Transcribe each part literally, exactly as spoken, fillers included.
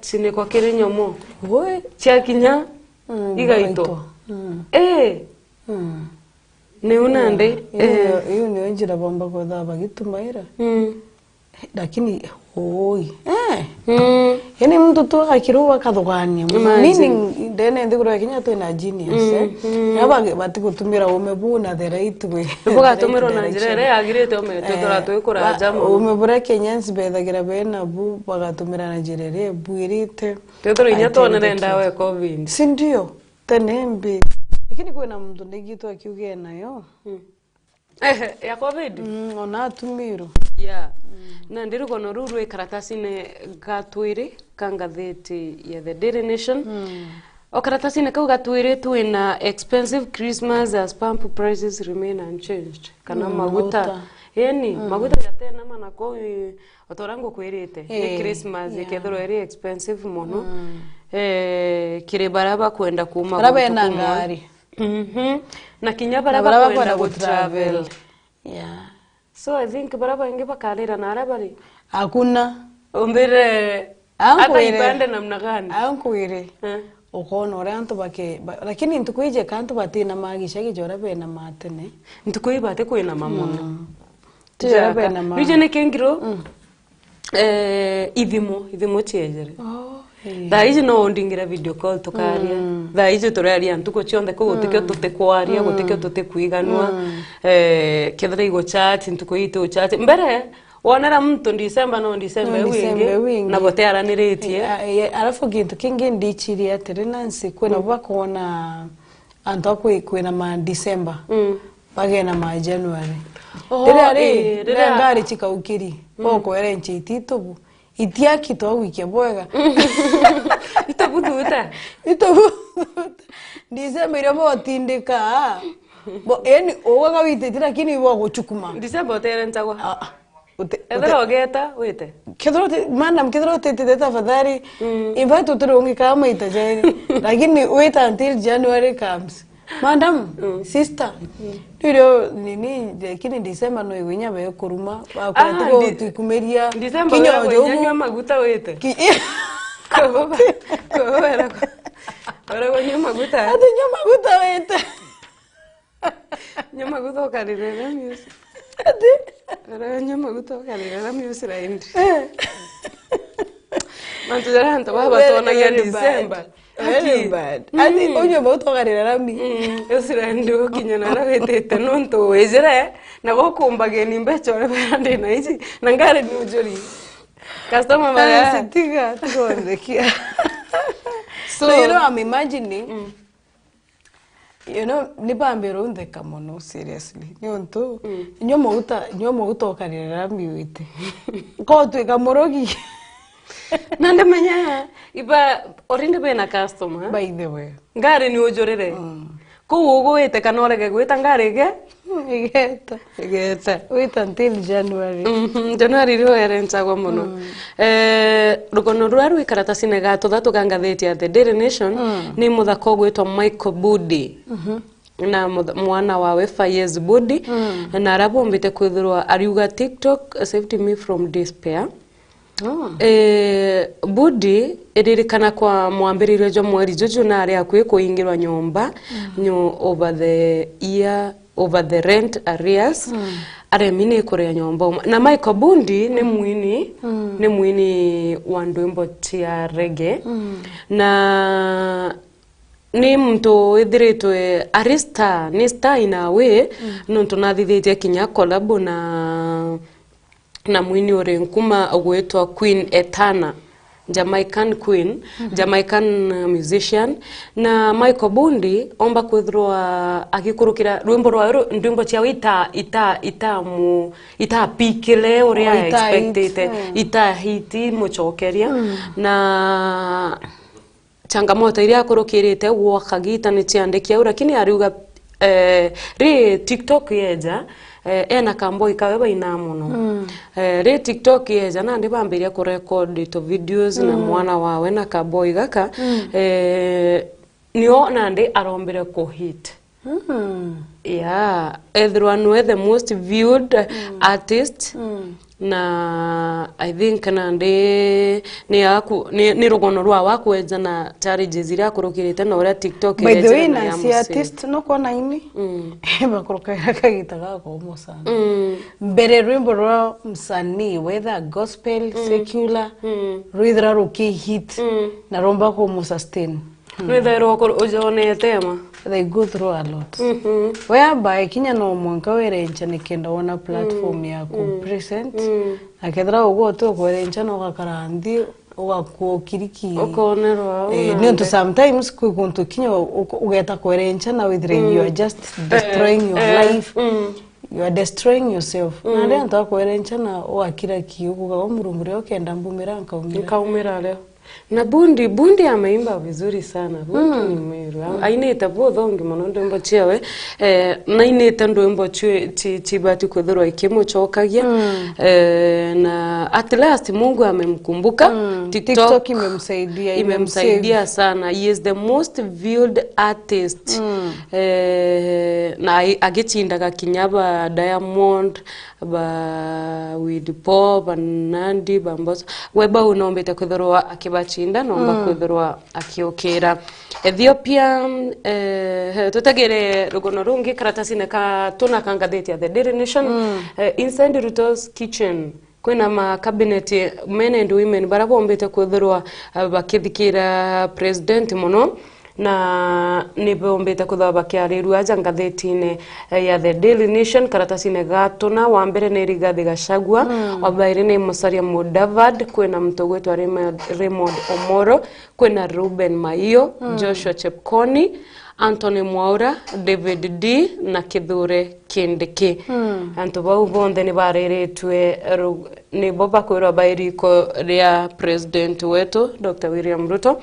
Cinikwa kiri nyomo. Ui. Ciakinya, mm, igaitwa. Igaitwa. Mm. Ii. Mm. Niu nandi. Iu, eh, niyo, iu niyo njira bomba kwetha bagitumaira. Mm. Lakini, ui. Eh. Mm. Yani muntu tu akirua akathugania. Imagine. Meaning, ndene nthiguru ya Kenya twina genius, mm, eh? Mm. Na bagi-, batigutumira ume bu na the right way. Bugatumira na njira iria yagirite ume, eh, tutura twikuraja mono. Ume buria Kenyans bethagira bena bu, bagatumira na njira iria ibwirite. Twithirwa inya twonere ndawa ya covid. Si ndio? Tene mbi. Lakini kwina muntu ndigitwe akiuga enayo. Mm. Eh, ya covid? Mm, ona atumirwe. Yeah. Mm. Nandi rugono ruu rwi karatasine ga twiri ka ngathiti ya The Daily Nation. Mm. O karatasine kau ga twiri twina expensive Christmas as pump prices remain unchanged. Kana, mm, maguta. Maguta. Yani, mm, maguta jatena mana kou, i, o ta uria ngukwirite, ni, eh, Christmas, yeah, ikethirwa iri expensive mono. Mm. Eh, kiri baria bakwenda kuuma guntu kumwe. Baria bena ngari. Mhm. Na kinya baria bakwenda gu travel. Yeah. So, I think baria baingi bakarira na aria bari. Hakuna. Umbire, hata ipande namna gani? Ankwire. Eh. Ukona uria antu bake-, ba-, lakini ntuku iji ka antu batina magica gija uria bena ma tene. Ntuku ii bati kwina ma mono. Mm. Ti uria bena ma. Niji ni kingiro? Mm. Eh, ithimo, ithimo ciejere. Oh, eh. Thaa iji no undingire video call tukaria. Mm. Thaa iji turaria ntuku cionthe, kuu gutikio, mm, tutikwaria, mm, gutikio tutikwiganua. Mm. Eh, kethira igu chat, ntuku ii tu chat. Mbere, wonera muntu December no December, no iu ingi, December iu ingi, na butiaraniritie. Eh, eh, alafu gintu kingi ndichirie atiri, Nancy, kwina, mm, bakwona antu a kwi-, kwina ma December. Mm. Bagena ma January. Oh, riria ri, eh, riria ngari chikaukiri, mm, bokwere nchi ititubu, itiaki twagwikia bwega. Itubuthuta. Itubuthuta. December iria botindika. Bo, yani, ugaga wititi, lakini ibo guchukuma. December utere nchagwa. Ah, ah. Ute-, ethira ute-, ugeta, wite. Kethira uti-, madam, kethira utitite tafadhali, mm, in fact, utirungikaa maita jairi. Lakini wait until January comes. Madam, mm, sister, mm, ndio nini, lakini December no igwinya be kuruma, bakwira, ah, tigo ndi-, twikumiria December kinya uria uju gwenya ugu. Nyua maguta wite. Ki-, Kuba, kuba, ora, ora nyua maguta. Ati nyua maguta wite. Nyua maguta ukarire na music. Ati? Ora nyua maguta ukarire na music raindi. Eh. Mantu jaria antu baba very, batonagia very bad. December. Very bad. Ati, mm, unyue maguta ukarira rami. Mm, ucio ndio kinya na aria witite nontu wijire, na gukumbageni mbeca uria wira ndina ici, na ngari ni ujuri. Customer bara. Ah, tiga, tiga unthekia. So, you know, I'm imagining, mm, you know, ni bambira untheka mono, seriously. Niuntu, mm, nyua maguta, nyua maguta ukarira rami wite. Ko twika murogi. Na ndimenya, iba already bena customer. By the way. Ngari ni ujurire. Mm. Kuu ugwite kana urege gwita ngari ige? Igeta. Igeta. Wait until January. Mhm, January rio erenchagwa mono. Mm. Eh, rugono ruria rwi karatasine ga tuthatu ga ngathiti ya The Daily Nation, mm, ni muthaka ugwitwa Michael Budi. Mhm. Na mutha-, mwana wawe Fayez Budi, mm, na aria bombite kwithirwa ariuga TikTok saved me from despair. Oh. Eh, Budi iririkana kwa mwambiririo jwa mweri juju nari akui kuingirwa nyomba, mm, nyo over the year, over the rent arrears. Mm. Aremi ni kuria nyomba uma. Na Michael Budi ni, mm, mwini, mm, ni mwini wa ndwimbo cia reggae. Mm. Na ni muntu withiritwe ari star, ni star in a way, mm, nontu nathithitie kinya collabo na, na mwini uri nkuma ugwitwa Queen Etana, Jamaican queen, mhm, Jamaican, uh, musician. Na Michael Budi omba kwithirwa agikurukira rwimbo rwawe ru-, ndwimbo ciawe ita-, ita-, itamu-, itapikire uria, oh, ita hit, expectite, mm, ita hit mucokeria. Mm. Na changamoto iria akurukirite gwa kagiita ni ciandiki au, lakini ariuga, eh, ri TikTok yeja, eh, ena kamboi kawe bainaa mono. Mm. Eh, ri TikTok yeja, nandi bambiria kurecord to videos na, mm, mwana wawe na kamboi gaka, mm, eh, nio nandi arombire kuhit. Mm. Yeah, ethirwa nwe the most viewed, mm, artist, mm, Na I think nandi ni aku-, ni, ni rugono rwa wa kweja na challenges iria akurukirite na uria TikTok. By the way, irejaga na ya Nancy Musili. Artist, nukwona ini? Mm. Bakurukagira kagita gakomo sana. Mm. Mbere rwimbo rwa msanii, whether gospel, mm, secular, mm, rwithira ruki hit, mm, na romba kumu sustain. Mm. Nwithairwa uku-, ujonete ma? They go through a lot. Mhm. Whereby kinya no mwanka were ncha nikenda wona platform, mm, ya ku, mm, present. Mm. Na kethira ugwe uti ukwere ncha no ugakara nthi ugakua ukiriki. Ukonerwa. Eh, ni untu sometimes kwi kuntu kinya u-, u-, ugeta kwere ncha na withire, mm, you are just destroying, eh, your, eh, life. Mm. You are destroying yourself. Mm. Na ndi antu akwere ncha na ugakira ki ukuga, "O Murungu, rio ukenda mbumira, nkaumira." Nkaumira rio. Na Bundi, Bundi ameimba vizuri sana. Bundi, mm, ni mwiru. A-, mm, ainite buthongi mono ndwimbo ciawe. Eh, na ainite ndwimbo cii-, ci-, cibati kwithirwa ikimucokagia. Mm. Eh, na at last Mungu amemkumbuka. Mm. TikTok, TikTok imemsaidia, imemsaidia imemsave sana. He is the most viewed artist. Mm. Eh, na ai-, agicindaga kinya ba Diamond, ba Willy Paul, ba Nandy, ba Mbosso. We bau nombite kwithirwa akibacinda, nomba, mm, kwithirwa akiukira. Ethiopia, eh, tutegere rugono rungi karatasine ka tuna ka ngathiti ya The Daily Nation. Mm. Eh, inside Ruto's kitchen, kwina ma cabinet men and women bara bombite kwithirwa, eh, bakithikira president mono. Na ni bombite kwithirwa bakiarirua aja ngathitine, eh, ya The Daily Nation, karatasine ga tuna. Wa mbere ni Rigathi Gachagua, mm, wa bairi ni Musalia Mudavadi, kwina muntu ugwitwa Raymond, Raymond Omolo, kwina Reuben Maio, mm, Joshua Chepkoni, Anthony Mwaura, David Ndii na Kithure Kindiki. Mm. Antu bau bonthe ni bariritue ru-, nibo bakwirwa bairiko ria president wetu, Doctor William Ruto.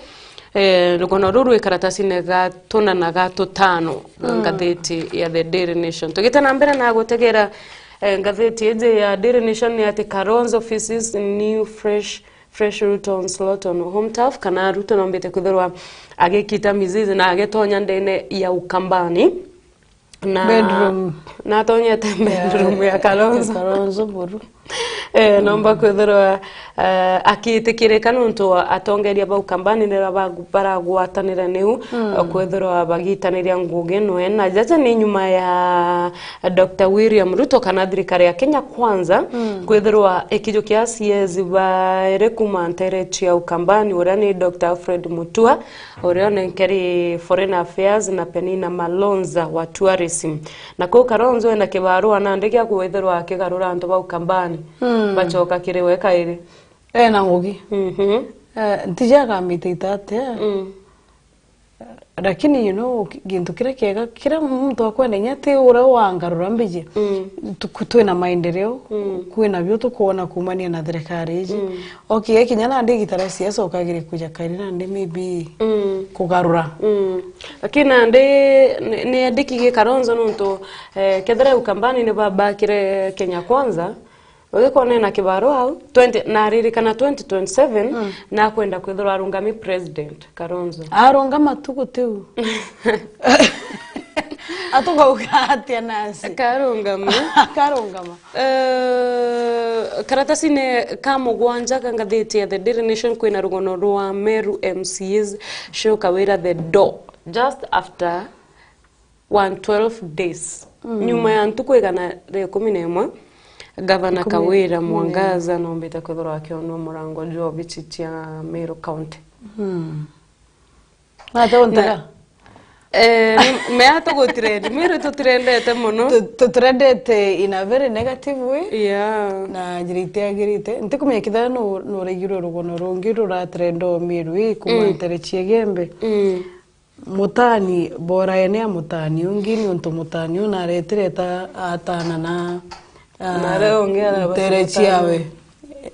Eh, rugono ruru rwi karatasine ga tuna na ga tutano, mm, ngathiti ya The Daily Nation. Tugite na mbere na gutegera, eh, ngathiti iji ya Daily Nation, ni ati Kalonzo faces new fresh, fresh Ruto onslaught on home turf, kana Ruto nombite kwithirwa agikita mizizi na agitonya ndene ya Ukambani. Na bedroom. Natonyete bedroom ya, ya Kalonzo. Kalonzo buru. Eh, nomba kwithirwa, eh, akitikirika nontu atongeria ba Ukambani niria bagu-, baragwatanira niu, mm, kwithirwa bagitaniria ngugi nwe. Na jaja ni nyuma ya Doctor William Ruto kana thirikari ya Kenya Kwanza, mm, kwithirwa ikijukia C S bairi kuma ntere cia Ukambani, uria ni Doctor Alfred Mutua, uria onenkeri Foreign Affairs, na Penina Malonza wa Tourism. Na kuu Kalonzo ena kibarua nandi gia kwithirwa akigarura antu ba Ukambani, mm, bacoka kiri we kairi. Ena ngugi. Mhm. Eh, ntiji akamita ita atia. Mm. Lakini, you know, ki-, gintu kiria kiega, kiria muntu akwenda inya ti uria wangarura mbiji. Mm. Tu-, ku-, twina maendeleo, mm, kwina bio tukwona kumania na thirikari iji. Mm. Okay, kinya nandi igita ria siasa ukagire kuja kairi nandi maybe, mm, kugarura. Mm. Lakini nandi ni, ni endiki gi Kalonzo nontu, eh, kethira Ukambani ni babakire Kenya Kwanza, ugikwona ena kibarua au, twenty, naririkana twenty twenty-seven, mm, nakwenda kwithirwa arungami president, Kalonzo. Arungama tu gutiu. Atugauga atia nasi? Akarungama. Akarungama. Eh, karatasine ka mugwanja ka ngathiti ya The Daily Nation kwina rugono rwa Meru M C As show Kawira the door. Just after one twelve days. Mm. Nyuma ya ntuku igana ria ikumi na imwe, Gavana ikumi na imwe. Kawira Mwangaza nombite kwithirwa akionwa murango jwa obici cia Meru County. Mm. Nate untega? Na, eh, ni, mea tugutrend. Meru tutrendete mono. Tu-, tutrendete in a very negative way. Yeah. Na njira itiagirite. Ntikumenya kethira nu-, nuraigirwe rugono rungi ruratrenda o Meru ii kuma, mm, ntere cia Igembe. Mm. Mutani, boraene ya mutani ungi, niuntu mutani uu naretire ta atana na, ah, ntere ciawe.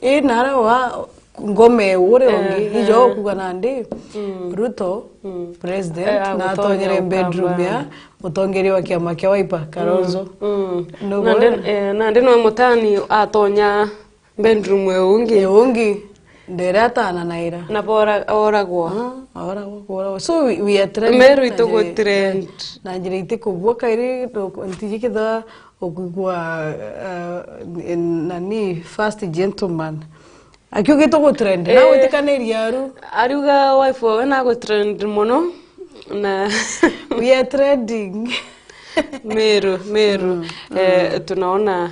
Ii, nara wa ngome uria ungi, eh, ijo, eh, ukuga nandi, mm, Ruto, mm, president, eh, natonyere agutonyera bedroom ya Ukambani, mutongeria wa kiama kia Wiper, Kalonzo. Mm, mm. Nandi, eh, nandi no mutani atonya bedroom e ungi. E ungi. Ndere atana na ira. Na bora-, oragwa. Ah, oragwa, oragwa. So we, we are trending Meru na itugu njira, trend. Na njira itikubua kairi, ntiji kitha ukigwa, uh, nani, first gentleman. Akiuga itugu trend. Na Eh, witikaniria aru. Ariuga wife wawe na gu trend muno. Na We are trending. Meru, Meru. Mm, eh, mm. Tunaona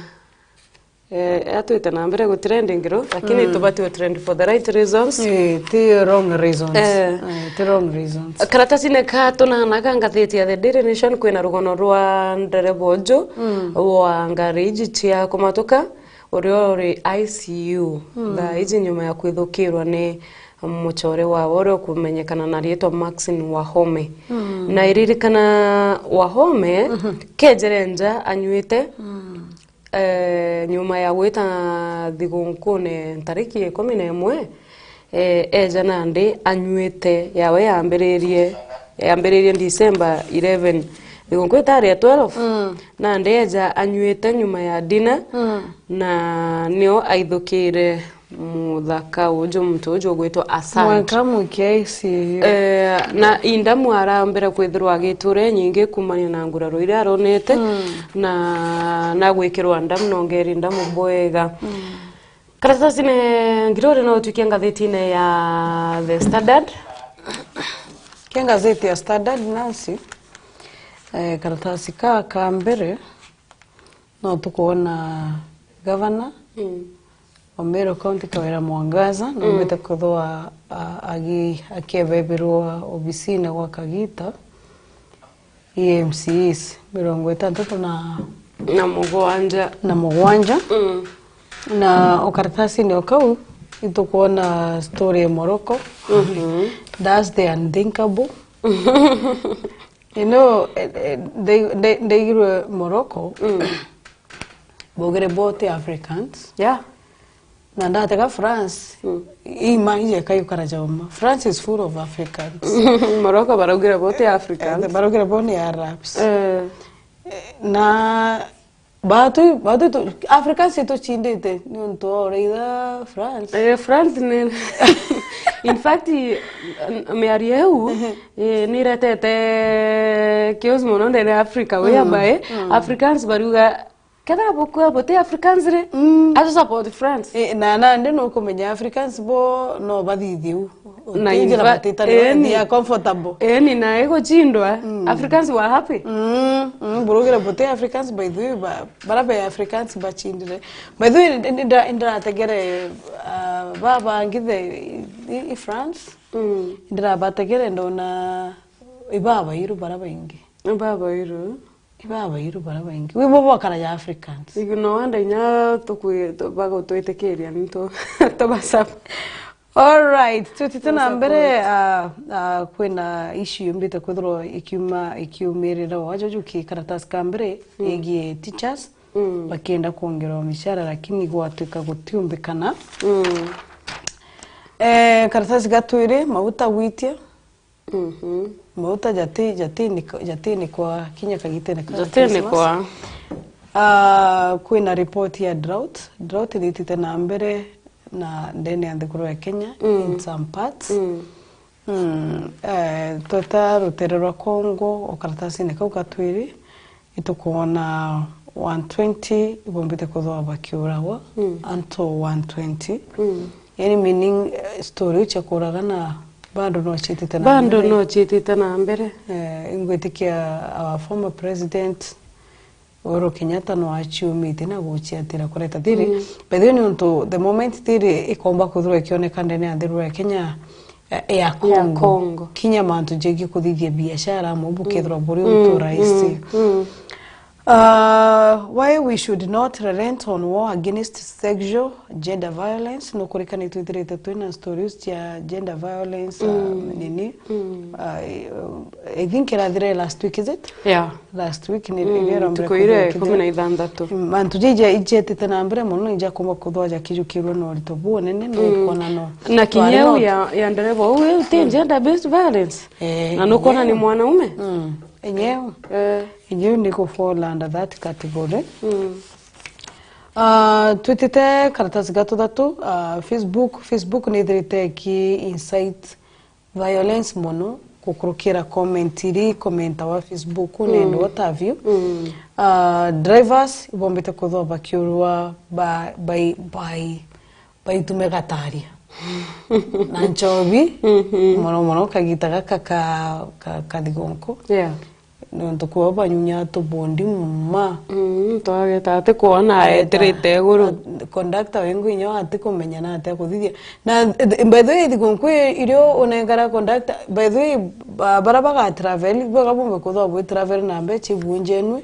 Eh, atwite na mbere gutrendingirwo, lakini Mm. tubati gutrend for the right reasons. Eh, ti wrong reasons. Eh. Eh, ti wrong reasons. Karatasine ka tunanaga ngathiti ya The Daily Nation kwina rugono rwa ndereba uju Mm. wa ngari iji cia kumatuka, uria uri I C U Mm. thaa iji nyuma ya kwithukirwa ni mucore wawe uria ukumenyekana na riitwa Maxine Wahome. Mm. Na iririkana Wahome Mhm. kejere nja anyuite Mm. Eh, nyuma ya gwita thigunkune ntariki ikumi na imwe, eh, eja nandi anyuite, yawe yambiririe, yambiririe December eleven, thigunku itari ya twelve, Mm. nandi eja anyuite nyuma ya dina, Mm. na nio aithukire muthaka uju, muntu uju ugwitwa Asante. Mwanka mukia I C U. Eh, na indamu arambira kwithirwa agitura nyingi kumania na nguraro iria aronete, Mm. na, na gwikirwa ndamu, na ongeri ndamu bwega. Mm. Karatasine ngirore no utwike ngathitine ya The Standard. Kia ngathiti ya Standard, Nancy, eh, karatasi ka ka mbere, no tukwona gavana Mm. wa Meru County, Kawira Mwangaza, Mm. naumite kuthwa, a-, agi-, akiebebirwa obisine gwa Kagita, i M C Es mirongo itantatu na Na mugwanja. na mugwanja. Mm. Na o karatasine o kau, itukwona story ya Morocco. Mhm. That's the unthinkable. You know, eh, eh, they, they, ndaigirwe Morocco, Mm. baugire bo ti Africans. Yeah. Na ndatega France, Mm. ima ije kayukara jauma. France is full of Africans. Morocco baraugire bo ti Africans. Eh, baraugire bo ni Arabs. Eh. Eh, na Batu, batu tu, Africans itucindite niuntu wa uraitha France. Eh, France ni, in fact, n-, miario iu, Ehe. eh, niretete chaos muno ndene ya Africa, Mm, whereby mm. Africans bariuga, kethira bukua buti Africans ri, Mm. atu support France. Eh, na nandi nukumenya Africans bo no bathithie u. Na Utinjira infa-, batita ni eni. They are comfortable. Eni, na igucindwa, Mm. Africans were happy. Mm, mm, burugire buti Africans, by the way, ba-, bara be Africans bacindire. By the way, ndi-, ndi-, ndira-, ndirategere, ah, babangi the, i, i France. Mm. Ndirabategere ndona ibabairu bara baingi. Ibabairu. Ibabairu bara baingi. Wi bo bokara ya Africans. Igu no wanda inya tukwi-, tu-, bagutwitikiria ni tu-, tubasaba. Alright, tutite na Tubasaba mbere, kuwait. Ah, ah, kwina issue yumbite kwithirwa ikiuma, ikiumirira o ajo juki karatasi ka mbere Mm. yegie teachers Mm. bakienda kuongerwa mishara, lakini gwatuika gutiumbikana. Mm. Eh, karatasi ga twiri, mauta gwitia. Mhm. Mauta jati-, jatinikwa, jatinikwa kinya kagitene ka Christmas. Jatinikwa. Ah, kwina report ya drought. Drought nitite na mbere na ndene ya nthiguru ya Kenya, Mm. in some parts. Mm. Mm, eh, tweta rutere rwa Congo, o karatasine kau ka twiri, itukwona one twenty ibombite kuthwa bakiuragwa, Mm. antu one twenty. Mm. Yani meaning, eh, story iu cia kuragana bado no ciitite na Bado mbere. no ciitite na mbere. Eh, ingwitikia our former president Uhuru Kenyatta no aciumite na guciatira kureta thiri. Mm. By the way, niuntu the moment thiri ikomba kuthirwa ikioneka ndene ya nthirwa ya Kenya, eh, ya Ya Congo. Congo. Kinya mantu jegie kuthithia biashara, amwe bukethirwa buri Mm, untu mm, rahisi. mm. Uh, why we should not relent on war against sexual gender violence. Nukurikana itwithirite twina stories cia gender violence, uh, Mm. nini? Mm. Uh, I think irathire last week, is it? Yeah. Last week ni Mm, iria irambire ntuku iria kuthirikithia. ikumi na ithanthatu. Mantu jiji ijetite na mbere muno, ijakumba kuthwa jakijukirwe na urito bunene, no Mm. ikona no. Na Twari kinya no ya, ya ndereva uu, uu ti gender based violence. Eh, Na nukwona ni mwanaume? Mm. Enyewe. Eh. Enyewe ni ku fall under that category. Mm. Ah, twitite karatasi ga tuthatu, ah, Facebook. Facebook ni ithirite ki incite violence mono, gukurukira comment iri commentawa Facebook, mm, nendo what have you. Mm. Ah, drivers ibombite kuthwa bakiurua ba, bai, bai, baitume gataria. Na nchobi, mhm, mono mono kagita gaka ka, ka, ka thigonko. Yeah. Nontu kwao banyunyaa tubundi mma. Mm, twageta ati kwona etirite iguru. At-, conductor wengu inya ati kumenya na atia kuthithia. Na, eh, by the way, thigunku irio unenkara conductor, by the way, ba-, bara baga travel, bwega bumbe kuthwa bwi travel na mbecha ibunjenwe.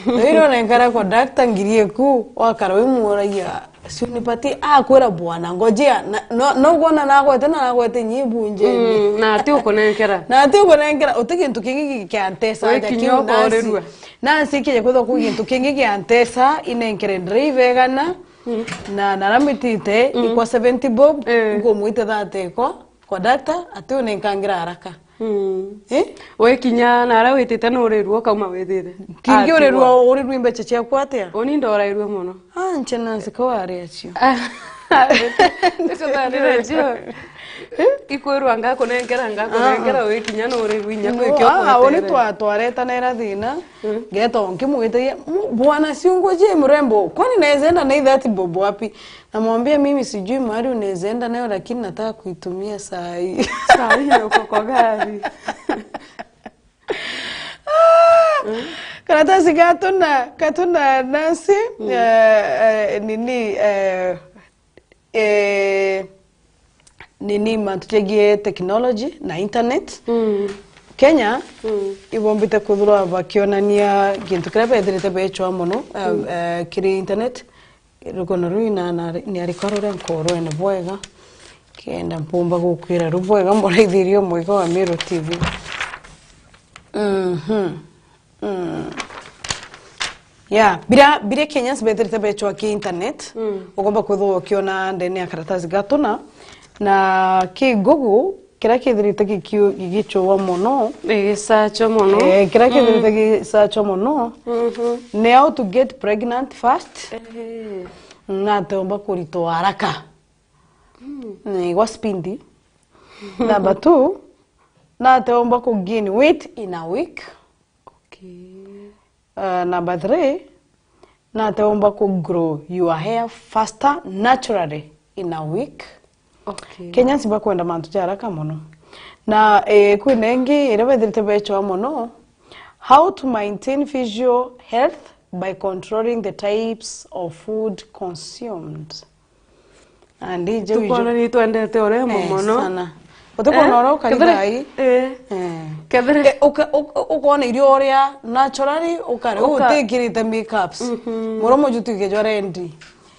Na irio unenkara conductor ngiri eku, wakara wimuragia, "Si unipatie?" Akwira, "Bwana, ngojea." Na, no, no kwona nagwete na nagwete inya ibunjenwe. Mm, na ati ukunenkera. Na ati ukunenkera, uti gintu kingi gi-, kiantesa aja kiu, Nancy. Nancy kije kwithwa ku gintu kingi kiantesa, inenkere driver igana, mm, na nara mitite, mm, ikwa seventy bob, eh, nkumwite thate ikwa, conductor, ati unenkangira haraka. Mm. Eh? Wekinya na aria witite nurirua ukauma withire. Kingi urirua, urirua imbecha ciaku atia? Uni ndorairue mono. Ah, nche Nancy ko wari acio. Niko tharira cio. Ikwirwa ngakunenkera, ngakunenkera, ah, ah, wikinya nurirua inya. No, kwikio ah, uni twa-, twaretanera thina. Mm. Ngeto nkimwitiria, "Mu-, bwana, si ungoje mrembo, kwani naweza enda na hii thirty bob wapi?" Namwambia, "Mimi sijui mahali unaweza enda nayo, lakini nataka kuitumia saa hii." Saa hii ya uko kwa gari. Ah! Mm. Karatasi gatuna, gatuna Nancy, mm, eh, eh, nini, eh, eh, nini, mantu jegie technology na internet. Mm. Kenya, mm, ibombite kuthirwa bakionania gintu kiria bethirite beechwa mono, eh, mm, eh, kiri internet. Rugono ruu ina na, ni arikwa ruria nkorwene bwega, kenda mpumba gukwira ru bwega, muraithirio mwega wa Meru T V. Mhm. Mm. Yeah, bira, bira Kenyans bethirite beechwa ki internet, mm, ugomba kwithirwa ukiona ndene ya karatasi gatuna, na ki Google, kiria kithirite gikiu-, gigichwa mono. Gigisachwa mono. Eh, kiria kithirite, mm, gigisachwa mono, mhm, ni how to get pregnant fast. Ehe. Na ateomba kuritwa haraka. Mm. Ni gwa speed. Number two, na ateomba ku gain weight in a week. Okay. Uh, number three, na ateomba ku grow your hair faster naturally in a week. Okay. Kenyans bakwenda mantu ja haraka mono. Na, eh, kwina ingi iria bethirite beechwa mono, how to maintain visual health by controlling the types of food consumed. And ije uju. Tukwona ni twendete urembo, eh, mono. Sana. Utikona, eh, uria ukari kethira-, thai. Eh. Eh. Kethira-, eh, uka-, uka-, ukona irio uria naturally ukare, uka- utikirite makeups. Mhm. Muromo uju twike jwa rendi.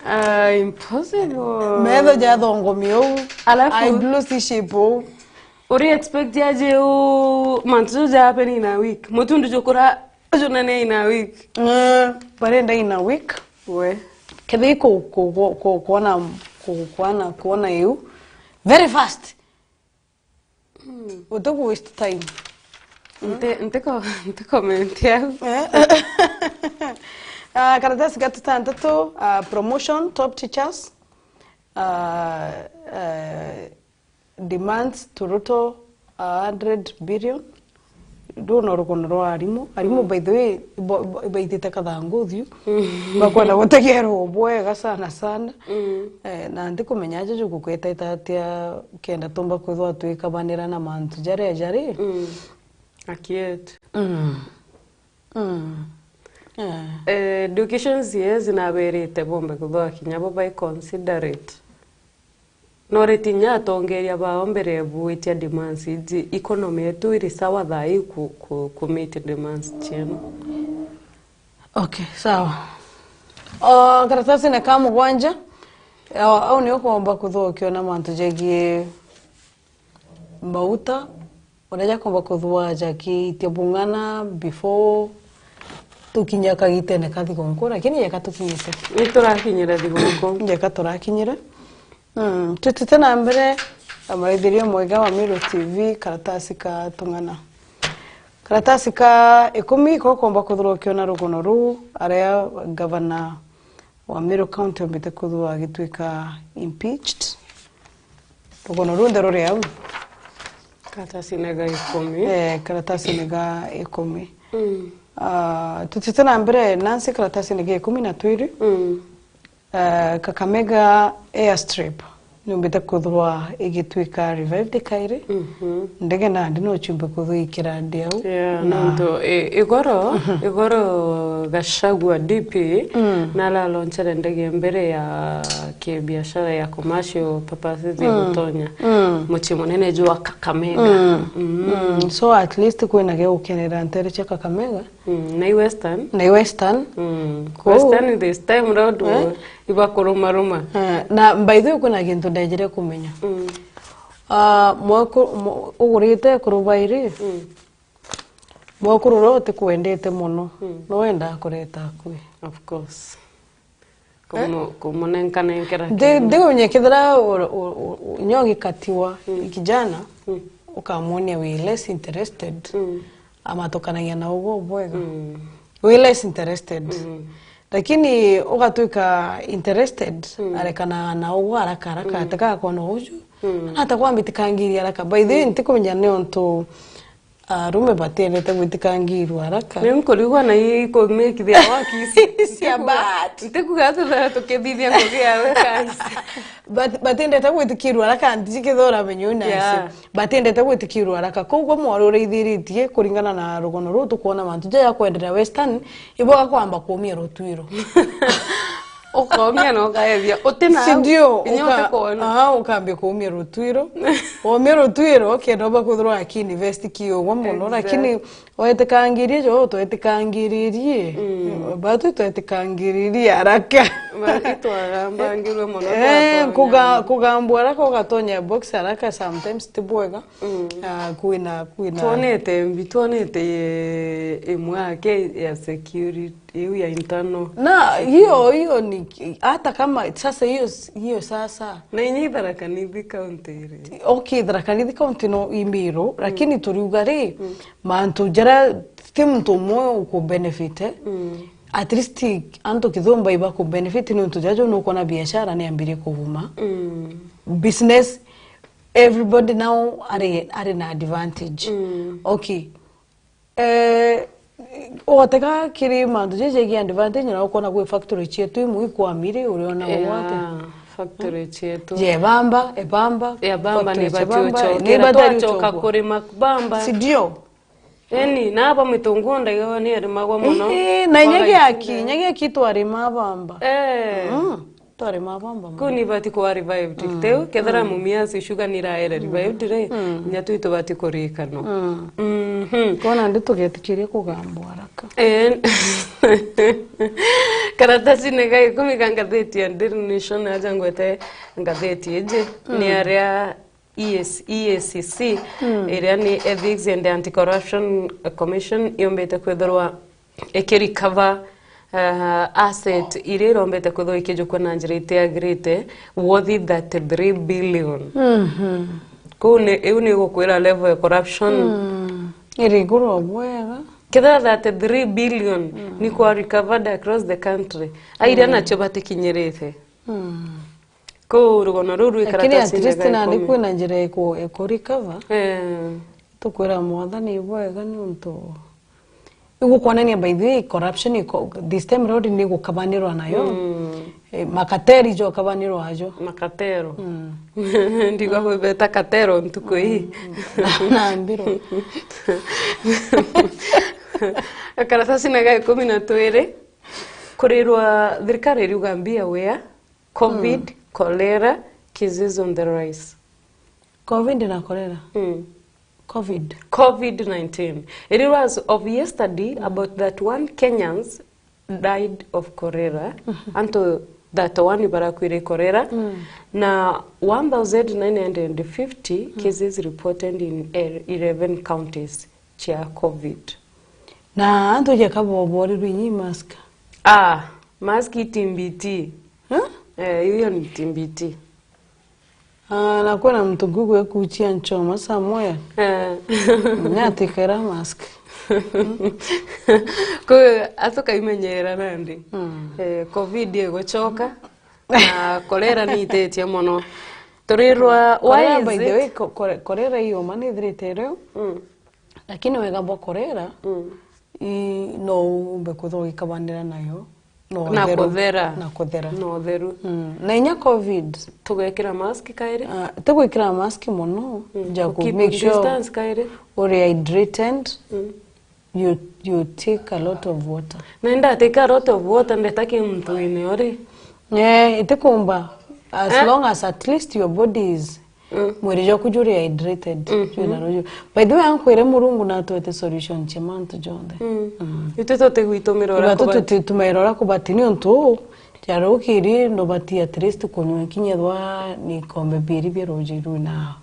Ah, impossible. Metho jathongomia uu. Alafu eye blue C shape uu. Uri expect aje u mantu ju ja happen in a week? Mutundu jukura junene in a week. Eh, barenda in a week. We. Kethi ku-, ku-, ku-, ku-, kuona, ku-, kuona, kuona iu very fast. Hmm. Uti ku waste time. Nte-, ntiko, nti comment yau. Eh? Ah, karatasi ga tutantatu, ah, promotion, top teachers. Ah, eh, demands to Ruto a hundred billion. Ndona rugono rwa arimu. Arimu, mm, by the way, bo-, bo-, baitite kathangu uthiu. Mm. Bakwenda gutegerwa bwega sana sana. Mm. Eh, na ntikumenya aja jugukweta ita atia kenda tumba kwithwa twikabanira na mantu jaria jari. Mm. Akietu. Mm. Mm. Eh. Eh, education C As naberite bombe kuthwa kinya bo bai considerate. No ritinya atongeria bao mbere ya buitia demands iji, economy yetu iri sawa thaa ii ku, ku, ku meet demands cienu? Okay, sawa. O, karatasi na ka mugwanja, au, au ni ukomba kuthukia na mantu jegie mauta, uria jakomba kuthua jakiitia bung'ana before tukinya kagitene ka thigunku, lakini jeka tukinyite. Ni turakinyire thigunku. Jeka turakinyire. Mm, tutite na mbere, na muraithirio mwega wa Meru T V, karatasi ka tung'ana. Karatasi ka ikumi, ko komba kuthurwa ukiona rugono ruu, aria gavana wa Meru County ombite kwithirwa agituika impeached. Rugono runthe ruri au. Karatasine ga ikumi. Eh, karatasine ga ikumi. Mm. Ah, tutite na mbere, Nancy, karatasine ga ikumi na twiri. Mm. Eh, Kakamega airstrip niumbite kwithirwa igituika revived kairi. Mhm. Ndege nandi no ciumbe kwithirwa ikirandi au. Yeah, na nontu i-, igoro, igoro Gachagua D P, mm, nalalonchere ndege mbere ya kibiashara ya commercial purposes ya, mm, gutonya, mm, mucii munene jwa Kakamega. Mm. Mm. Mm. So at least kwina gia gukenera ntere cia Kakamega. Mm, na i Western. Na i Western. Mm. Kou. Western this time round, eh, ibakurumaruma. Eh, na by the way, kwina gintu ndejire kumenya. Mm. Ah, mwaku-, mu-, ugurite ekuru bairi. Mm. Mwekuru uria utikwendete mono, mm, no wendaa kureta akui. Of course. Kumu-, kumunenkanenkera. Ndi-, kindu. Ndikumenya kethira u-, u-, u-, u-, nyo gikatiwa, mm, kijana, mm, ukamwonia wi less interested, mm, amatukanagia na ugwe ubwega. Mm. Wi less interested. Mm. Lakini ugatwika interested, mm, arekanaga na ugwe haraka haraka, mm, ategakona uju. Mm. Anata kwambitikangiria haraka. By the way, mm, ntikumenya ni untu arume batiendete gwitikangirwa haraka. Ni nkurigwa na ikumikithia wakisi. Cia bad. Ntikuga tuthara tukithithia ngugi yawe kaisi. But batiendete gwitikirwa haraka, ntiji kethira uramenye una, yeah, isi. Batiendete gwitikirwa haraka. Koguo mwarurithiritie kuringana na rugono ruu tukwona mantu jaja kwenderea Western, iboga kwamba kuumia rutwiro. Ukaumia na ukaethia. Uti na, si ndio, inya uka-, utikwona. Aa, ukambia kuumia rutwiro. Waumia rutwiro, kenda uba kwithirwa akiinvest kiugwa mono, exact, lakini wetikangirie jo, twetikangirie. Mm. Batu twetikangirie haraka. Batu twagambangirwe mono, eh, twatonya. Kuga-, kugambwa haraka, ugatonya box haraka, sometimes ti bwega. Mm. Ah, kwina, kwina. Twonete mbi, twonete ye-, imwe yake ya security. Iu ya internal. Na hiyo, hiyo ni, hata kama sasa hiyo s-, hiyo sasa. Na inya i Tharaka Nithi County iri. Okay, Tharaka Nithi County no i Meru, mm, lakini turiuga ri, mm, mantu jaria ti muntu umwe uku benefit, eh? Mm. At least antu kithumba iba ku benefit ni untu jajo nukwona biashara ni ambirie kuguma. Mm. Business, everybody now ari, ari na advantage. Mm. Okay. Eh, ugatega kiri mantu jejegie advantage na ukona gwi factory cietu imwe ikwamire, uriona, yeah, gwate? Factory cietu. Je, bamba, ebamba. Ya bamba factory ni cia bamba, bati ucokera, ni bati twacoka ucokwa. Kurima bamba. Si ndio? Eni, na aba mitungu ndaigawa ni arimagwa mono. Eh, na inya giaki, inya giaki twarima bamba. Eh. Mm. Twari mabamba. Kuu ni ibati kuwa revived. Mm. Teu, kethira, mm, mumia si sugar ni iraere, mm, revived ri, mm, inya tui tubati kurikano. Mm. Mhm. Kona ndi tugetikirie kugambwa haraka. Eh. Karatasine ga ikumi ka ngatheti ya Daily Nation, aja ngwete ngatheti iji, mm, ni aria E A C, E A C C, mm, iria ni Ethics and Anti-Corruption Commission, yombite kwithirwa ikirecover, uh, asset iria irombete kwithirwa ikijukua na njira itiagirite, worth thirty-three billion. Mhm. Kuu ni, iu ni gukwira level ya corruption. Mm. Iri iguru o bwega. Kethira thirty-three billion, mm, ni kwa recovered across the country, airia, mm, nacio batikinyirite. Mm. Kuu rugono ruu rwi karatasine ga ikumi. Lakini at least nandi kwina njira iku-, iku recover. Eh. Tukwira Mwathani ibwega niuntu igukwonania, by the way, corruption iko, this time round ni gukabanirwa nayo. Mm. Eh, makateri jo kabanirwa ajo. Makatero. Mm. Ndigwa kwibeta katero ntuku ii. Mm. Na mbiro. Karatasine ga ikumi na twiri, kurirwa thirikari iriuga mbia wea. Covid, mm, cholera, cases on the rise. Covid na cholera? Mm. Covid. Covid nineteen. It was of yesterday, mm, about thirty-one Kenyans died of cholera. Mhm. Antu thirty-one barakwire cholera. Mm. Na one thousand nine hundred fifty, mm, cases reported in el-, eleven counties cia Covid. Na antu jeka boborirwe inyi mask? Ah, mask itimbiti. Huh? Eh, hiyo ni timbiti. Ah, na kwina muntu ngugwe kuchia nchoma somewhere. Eh. Nyatikera mask. Ku atukaimenyera nandi. Mm. Eh, covid igucoka. Na kolera ni itetie mono. Turirwa, why Kolera, is by the it? way, ko-, kore-, kolera iyo ma ni ithirite riu. Mm. Lakini wega bwa kolera, Mm. i, no umbe kwithirwa ugikabandira nayo. No Na utheru. kuthera. Na kuthera. Na utheru. Mm. Na inya covid. Tugekira mask kairi. Ah, ti gwikira mask mono, Mm. ja ku Keep make sure distance kairi. uri hydrated. Mm. You, you take a lot of water. Na ndatake a lot of water, ndetake muntu wine uri. Eh, itikumba. As Eh? long as at least your body is, Mm. mwiri jwaku juri hydrated. Mhm. Jwina ruju. By the way, ankwire Murungu natwete solution cia mantu jonthe. Mm. Mm. Itwi tutigwitumira uria Iba kubati. Tutitumaira uria kubati ni untu uu, jarukiri ndubati at least kunywa kinya ethwa ni ikombe biri bia ruji rwina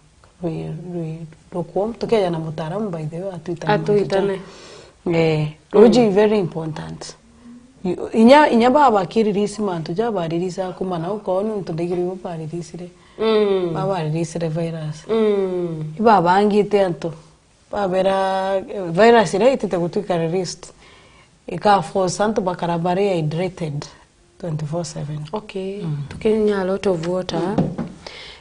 rwi, rwi, lukewarm, tukeja na mutaaramu, by the way, atwitane mantu Atwitane. ja. Eh, Mm. ruji is very important. You, inya, inya baba bakirelease mantu ja barelease akuma na ukoo ni untu ndegiri bo bareleasire. Mm. Baba bareleasire virus. Mm. Ibabangite antu. Babera, eh, virus iria itite gutwika released. Ika force antu bakara bari hydrated. twenty-four seven. Okay. Mm. Tukinywa a lot of water.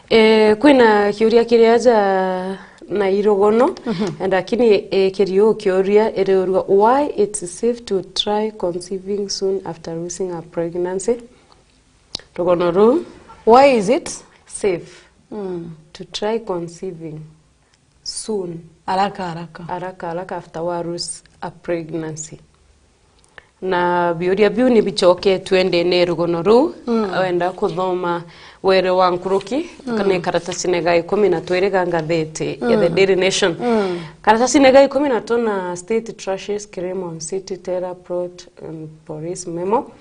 Eh, kwina kiuria kiri aja na irugono, Mhm. lakini, eh, kirio kiuria iriurua, why it's safe to try conceiving soon after losing a pregnancy? Rugono ruu. Why is it? Safe Mm. to try conceiving soon. Haraka, haraka. Haraka, haraka after wa lose a pregnancy. Na biuria biu ni bicoketue ndene rugono ruu, Mm. wenda kuthoma were wa nkuruki, Mm. kana karatasine ga ikumi na twiri ga ngatheti ya The Mm. Daily Nation. Mm. Karatasine ga ikumi na tuna, state trashes claim on city terror plot, um, police memo.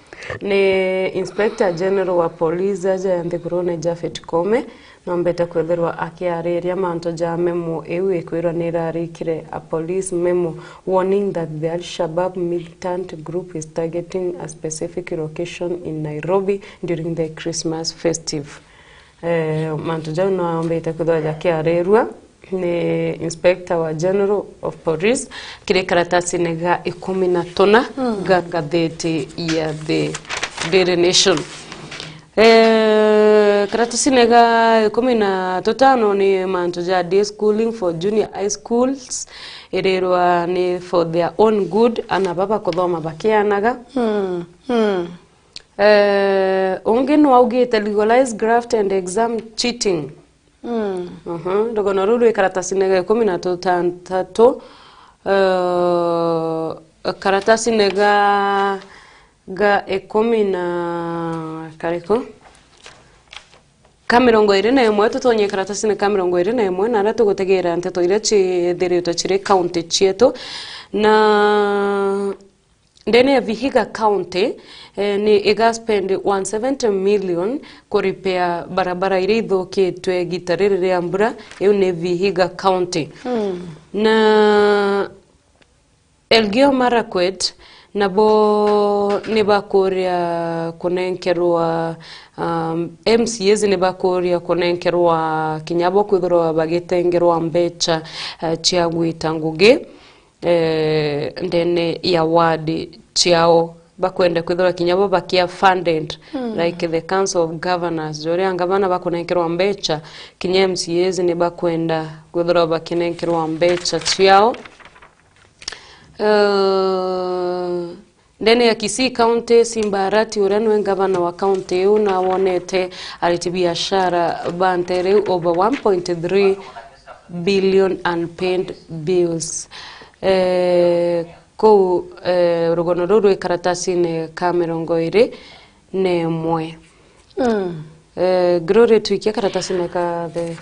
Ni Inspector General wa Police aja ya nthigurune Japhet Koome, Noombite kwithirwa akiariria mantu ja memo iu ikwirwa ni irarikire a police memo warning that the Al-Shabaab militant group is targeting a specific location in Nairobi during the Christmas festive. Eh, mantu jau noombite kwithirwa jakiarirua ni Inspector wa General of Police kiri karatasine ga ikumi na tuna Mm. ga ngatheti ya The Daily Nation. Eh, karatasine ga ikumi na tutano ni mantu ja day schooling for junior high schools, irirwa ni for their own good, ana baba kuthoma bakianaga. Mm, mm. Eh, ungi nwaugite legalize graft and exam cheating. Mm. Mhm, rugono ruu rwi karatasine ga ikumi na tutantatu, eh, karatasine ga ga ikumi na kariku? Ka mirongo iri na imwe, tutonye karatasine ka mirongo iri na imwe, na aria tugutegeera nteto iria ciithiritwe ciri kaunti cietu. Na ndene ya Vihiga County, eh, ni iga spend one seventy million kuripea barabara iria ithukitwe igita riri ria mbura, iu ni Vihiga County. Mm. Na Elgeyo Marakwet nabo ni bakuria kunenkerwa, um, M C As ni bakuria kunenkerwa kinya bo kwithirwa bagitengerwa mbecha, eh, cia gwita ngugi, eh, ndene ya ward ciao. Bakwenda kwithirwa kinya bo bakia funded, Mm. like the Council of Governors, juria ngavana bakunenkerwa mbecha, kinya M C As ni bakwenda kwithirwa bakinenkerwa mbecha ciao. Eh, ndene ya Kisii County, Simba Arati, uria niwe ngavana wa county iu, nawonete ariti biashara ba ntere iu over one point three billion unpaid bills. Eh, kuu, eh, rugono ruu rwi karatasine ka mirongo iri na imwe. Mm. Eh, Glory, twikia karatasine ka the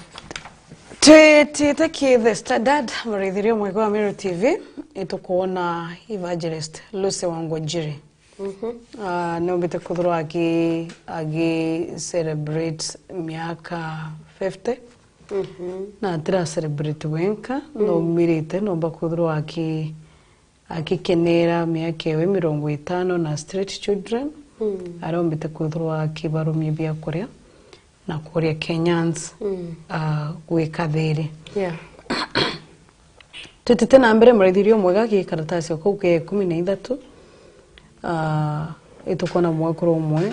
Twitite ki The Standard, muraithiria mwega wa Meru T V, itukwona Evangelist Lucy Wangwanjiri. Mhm. Ah, noombite kwithirwa aki, aki celebrate miaka fifty. Mhm. Na atira celebrate wenka, Mm. noumirite, noomba kwithirwa aki, akikenera miaka ewe mirongo itano na street children, Mm. aria ombite kwithirwa akibarumia biakuria, na kuria Kenyans, mm, ah, gwika thiri. Yeah. Twitite na mbere, muraithiria umwega ki karatasi o kau ke ikumi na ithatu, ah, itukona mwekuru umwe,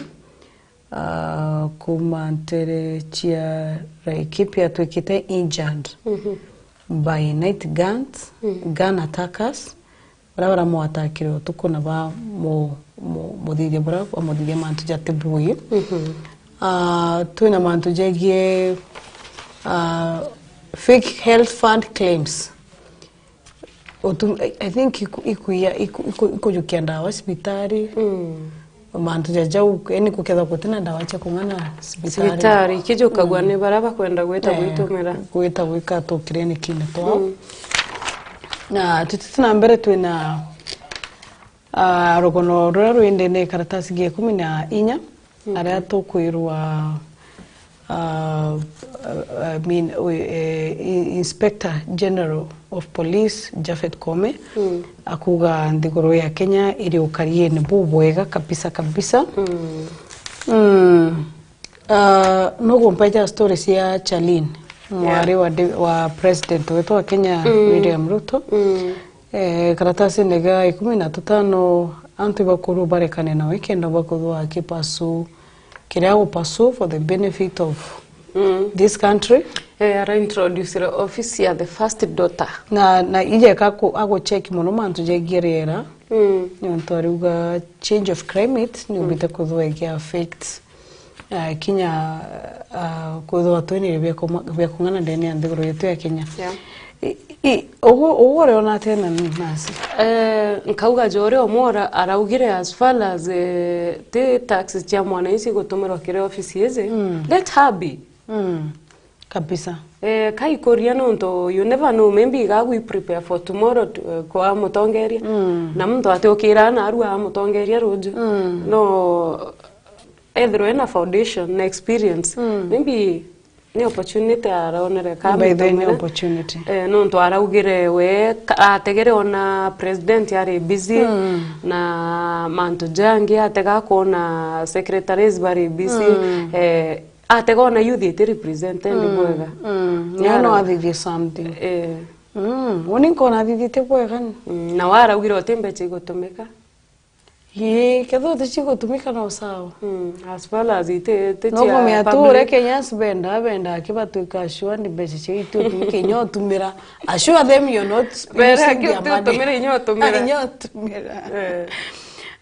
ah, kuma ntere cia Laikipia atwikite injured, mhm, by night guns, mm, gun attackers, baria baramwatakire utuku na ba mu-, mu-, muthithia buria bamuthithia mantu jati bui. Mhm. Ah, twina mantu jegie, ah, fake health fund claims. Utu-, I, I think iku-, ikuya, iku-, iku-, ikujukia ndawa cibitari. Mm. Mantu ja jau, yani kukethwa gutina ndawa cia kung'ana cibitari. Cibitari, ikijukagua, mm, ni baria bakwenda gwita, eh, gwitumira. Gwita gwika tu clinic-ini twao. Mm. Na tutite na mbere twina, ah, rugono ruria rwi ndene karatasi gia ikumi na inya, mm, aria tukwirwa, ah, I mean, we, eh, I-, Inspector General of Police Japhet Koome, mm, akuga nthiguru ya Kenya iri ukariene bubwega kabisa kabisa. Mm. Mm. Ah, nugumpaija story cia Charlene, mwari, yeah, wa de-, wa president wetu wa Kenya, mm, William Ruto. Mm. Eh, karatasine ga ikumi na tutano, antu ibakorwo barekane nawe kenda bakorwo akipasu kiria agupasu for the benefit of, mm, this country. Eh, ara introducire office ya the first daughter. Na, na ije ka ku-, agucheck mono mantu jegie riera. Mm. Nontu ariuga change of climate ni, mm, ubite kuthwa igi affect, ah, kinya, ah, kwithwa twina bia kuma-, bia kung'ana ndene ya nthiguru yetu ya Kenya. Yeah. I, i, ugu, ugu uriona atia na nasi? Eh, nkauga jo uria umwe ara-, araugire as far as, eh, ti tax cia mwananchi gutumirwa kiri office ici, mm, let her be. Mm. Kabisa. Eh, kaikuria nontu you never know, maybe igagwi prepare for tomorrow to, eh, kwa mutongeria. Mm. Na muntu atiukira na arua amutongeria ruju. Mm. No, ethirwa ena foundation na experience. Mm. Maybe ni opportunity aronere ka. By the way, ni mitumire opportunity. Eh, nontu araugire we ka-, ategere ona president ari busy, mm, na mantu jangi, atega kuona secretaries bari busy. Mm. Eh, atega ona youth iti represented, mm, bwega. Mm. Ni no ara- athithie something. Eh. Mm. Uni nkona athithite bwega ni. Mm. Na waraugire uti mbecha igutumika. Ii, kethira uti cigutumika no sawa. Mm. As far as iti, iti cia public. No kumia tu uria Kenyans benda, benda akibatwika sure ni mbecha cia itu utumike inya utumira. Assure them you're not using their money. Bera ki utumira inya utumira. Inya utumira. Eh.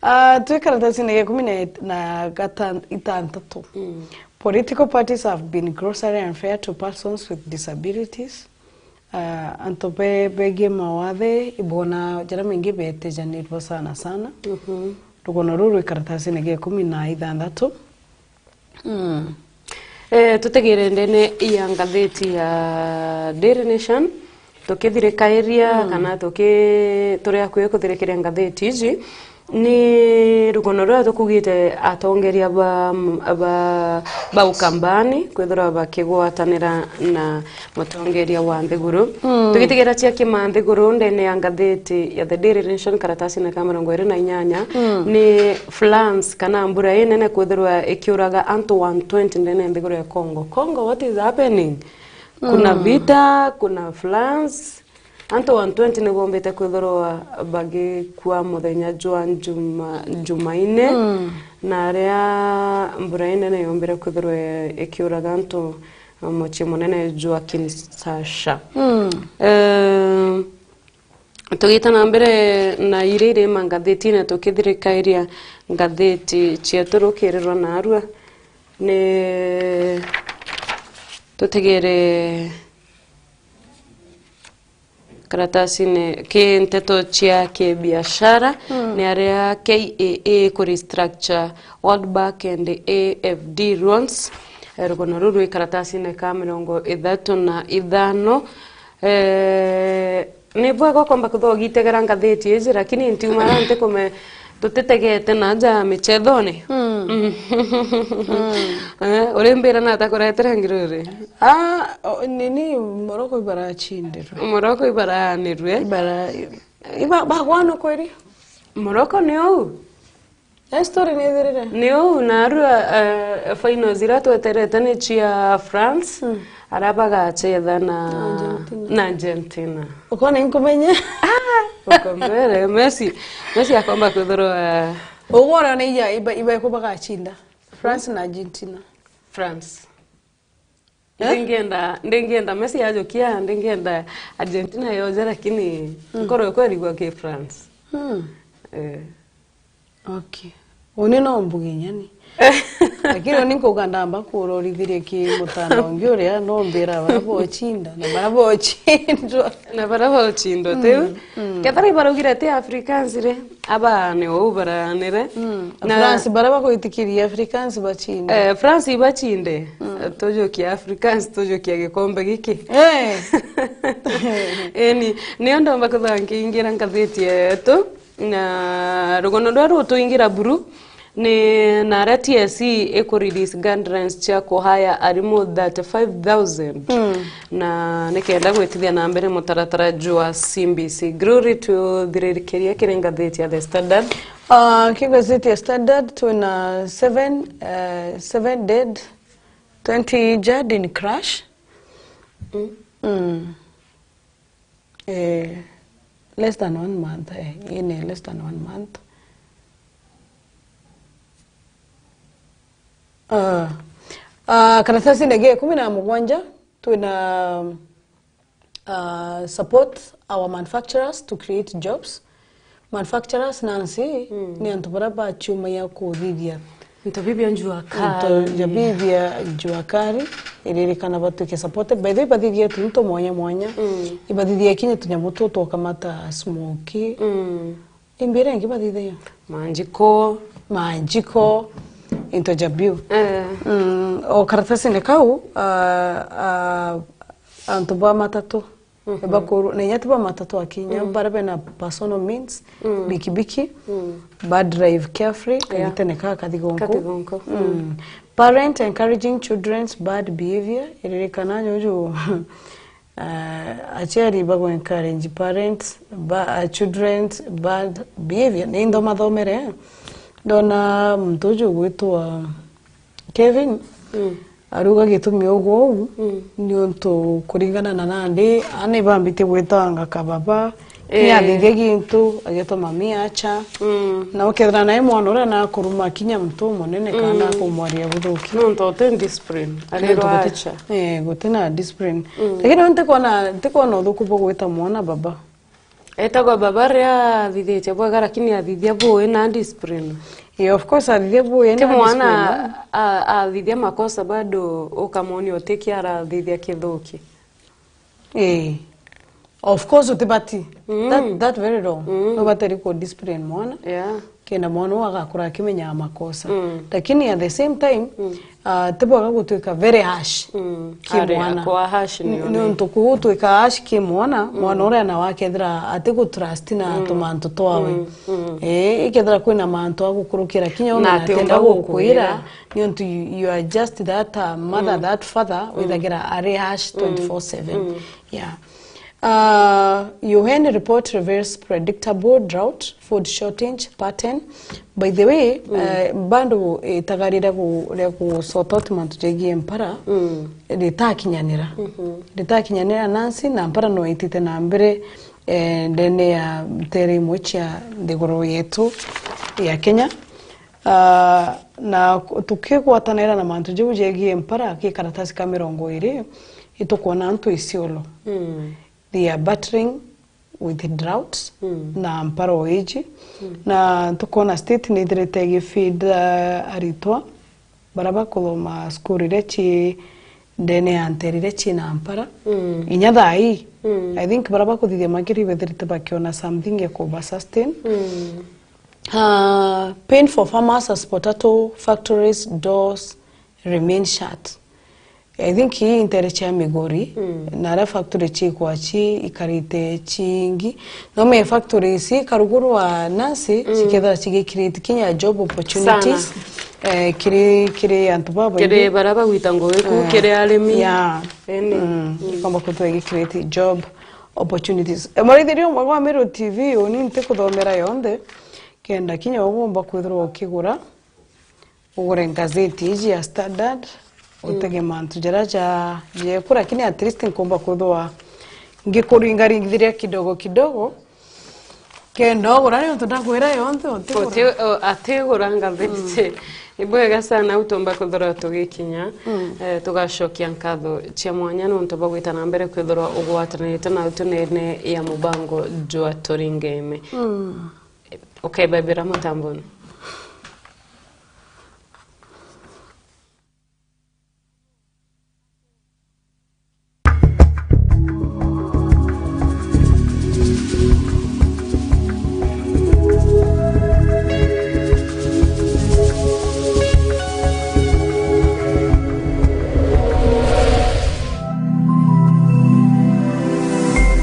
Ah, twi karatasine gia ikumi na gatan-, itantatu. Mm. Political parties have been grossly unfair to persons with disabilities. Ah, antu be-, begie mawathe, ibona jaria maingi betejanirwa sana sana. Mhm. Rugono ruru rwi karatasine gia ikumi na ithanthatu. Mm. Eh, tutegere ndene ya ngatheti ya Daily Nation, tukithirikairia, mm, kana tuki-, turi akui kuthirikiria ngatheti iji, ni rugono ruria tukugite atongeria ba, ba, ba Ukambani kwithirwa bakigwatanira na mutongeria wa nthiguru. Mm. Tugitigera cia kima nthiguru ndene ya ngatheti ya The Daily Nation karatasine ka mirongo iri na inyanya, mm, ni floods kana mbura inene kwithirwa ikiuraga antu one twenty ndene ya nthiguru ya Congo. Congo, what is happening? Kuna, mm, vita, kuna floods. Antu one twenty nibombite kwithirwa bagikua muthenya jwa Njuma-, Njumaine, mm, na aria mbura inene yombire kwithirwa ikiuraga antu mucii munene jwa Kinshasa. Mm. Eh, tugita na mbere na iria iri mangathetine, tukithirikairia ngatheti cietu rukirirwa narua, ni tutegere karatasine ki nteto cia kibiashara, mm, ni aria K A A ku restructure World Bank and A F D loans. Eh, rugono ruru rwi karatasine ka mirongo ithatu na ithano. Eh, ni bwega ukomba kuthogitegera ngatheti iji, lakini ntiuma ara ntikume tutitegete na aja micethone. Mm. Mm. Mm. Eh, urimbira na atakuretera ngiruri? Ah, o, nini, Morocco ibaracindirwe. Morocco ibaraanirwe. Ibara-, iba-, bagwana kweri? Morocco ni uu? Eh, story ni ithirire. Ni uu, na arua, eh, finals iria tweterete ni cia France, mm, aria bagacetha na, na Argentina. Na Argentina. Ukona inkumenye? Ah, uko mbere. Messi, Messi akomba kwithirwa, eh, ugwora ni iya, iba, iba iko bagacinda. France na Argentina. France. Eh? Ndingienda, ndingienda Messi ajukia, ndingienda Argentina yoje, lakini, mm, nkoro yakwa irigwa ki France. Mm. Eh. Okay. Uni no mbuge nyani. Lakini uni nkuga ndamba kurorithiria ki mutana ungi uria no mbira bara bocinda na bara bocindwa. Na bara bocindwa, mm, tiu? Mm. Kethira ibaraugire ti Africans ri, aba ni uu baranire. Mm. Na France bara bagwitikiria Africans bacinde. Eh, France ibacinde. Mm. Tujukia Africans, tujukia gikombe giki. Eh. Eni, nio ndomba kwithirwa nkiingira ngathiti yetu. Na rugono ruria rutuingira buru ni naria T S C iku release guidelines cia kuhaya arimu thirty-five thousand. Mm. Na nikenda gwitithia na mbere mutaratara jwa C B C. Glory, tuthiririkirie kiri ngathiti ya The Standard. Ah, ki ngathiti ya Standard, twina seven, eh, seven dead, twenty injured in crash. Mm. Mm. Eh, less than one month, eh, in a less than one month. Ah, ah, karatasine ge kumi na mugwanja, twina, ah, support our manufacturers to create jobs. Manufacturers nansi, mm, ni antu baria baciumagia kuthithia into bibi bia njua kari. Into ja bibi bia njua kari, iririkana batwike supported. By the way, ibathithia tuntu mwanya mwanya. Mm. Ibathithia kinya tunyamu tu twokamata smoke. Mm. Imbira ingi bathithagia? Manjiko. Manjiko, into ja biu. Eh. Mm, o karatasine kau, ah, ah, antu ba matatu. Mhm. Bakuru, na inya ti ba matatu aki, inya, mm, baria bena personal means, mm, bikibiki, mm, ba drive carefree, yeah, kagitene ka kathigonku. Kathigonku. Mm. Mm. Parent encouraging children's bad behavior, iririkana nyuju, ah, aciari bagu encourage parents, ba, ah, children's bad behavior. Ni ndo mathomere, eh. Ndona muntu uju gwitwa Kevin, mm, arauga gitumi ugwa uu, mm, niuntu kuringana na nandi, aana ibambite gwitanga kababa, eh, kinya athithia gintu, agetwa mami acha. Mm. Na ukethira nae mwana uria nakuruma kinya muntu umunene kana, mm, akumwaria buthuki. Niuntu uti discipline, arirwa acha. Eh, guti na discipline. Mm. Lakini ntikwona, ntikwona uthuku bwa gwita mwana baba. Etagwa baba riria athithitie bwega, lakini athithia bui na discipline. Yeah, of course, athithia bui na discipline. Ti mwana a-, athithia makosa bado ukamwonia utiki arathithia kithuki. Eh. Of course, utibati. Mm. That, that very wrong. Mm. Nubateri ku discipline mwana. Yeah. Kenda mwana uu agakura akimenyaga makosa. Mm. Lakini at the same time, mm, ah, ti bwega gutwika very harsh, mm, ki mwana. Kwa harsh ni, ni untu kuu gutwika harsh ki mwana, mm, mwana uria nawe akethira ati gu trust na, mm, tumantu twawe. Mm, mm. Eh, ikethira kwina mantu agukurukira kinya ona na ati atenda gukwira, gukwira, ni untu you, you are just that, uh, mother, mm, that father, mm, withagira ari harsh, mm, twenty-four seven. Mm. Yeah. Uh, U N report reveals predictable drought, food shortage pattern. By the way, mm, uh, bado itaga riria gu-, ria gu sort out mantu jegie mpara, mm, ritakinyanira. Mhm. Ritakinyanira nansi, na mpara no itite na mbere, eh, ndene ya ntere imwe cia nthiguru yetu ya Kenya. Uh, na ku-, tukigwatanira na mantu jau jegie mpara, ki karatasi ka mirongo iri, itukwona antu Isiolo. Mm. They are battling with drought, mm, na mpara o iji. Mm. Na tukona state ni ithirite igifeed, uh, aritwa baria bakuthoma cukuru iria ci ndene ya ntere iria cina mpara. Mm. Inya thaa ii, mm, I think baria bakuthithia makiri bethirite bakiona something ya kuba sustain. Mm. Uh, pain for farmers as potato factories doors remain shut. I think ii ntere cia Migori, mm, na aria factory cikwa ci ikarite cingi. No me factory ici karuguru wa nasi, mm, cikethira cigi create kinya job opportunities, sana, eh, kiri, kiri antu babaingi. Kiri baria bagwita ngugi ku, eh, kiri arimi. Yeah. Indi. Mm. Mm. Ikomba kwithirwa igi create job opportunities. Eh, muraithiria umwe gwa Meru T V, uni ntikuthomera yonthe. Kenda kinya ugumba kwithirwa ukigura, ugure ngazeti iji ya Standard, utege mantu jaria ja jeku, lakini at least nkumba kwithirwa ngikuringaringithiria kidogo kidogo, kenda ugura, niuntu ndakwira yonthe utigura. Uti-, o-, atigura ngazeti. Ni bwega sana, utumba kwithirwa tugikinya, eh, tugacokia nkatho cia mwanya niuntu bwa gwita na mbere kwithirwa ugwatanirite na utunene ya mubango jwa Turingeme. Ukaibabira mutamboni.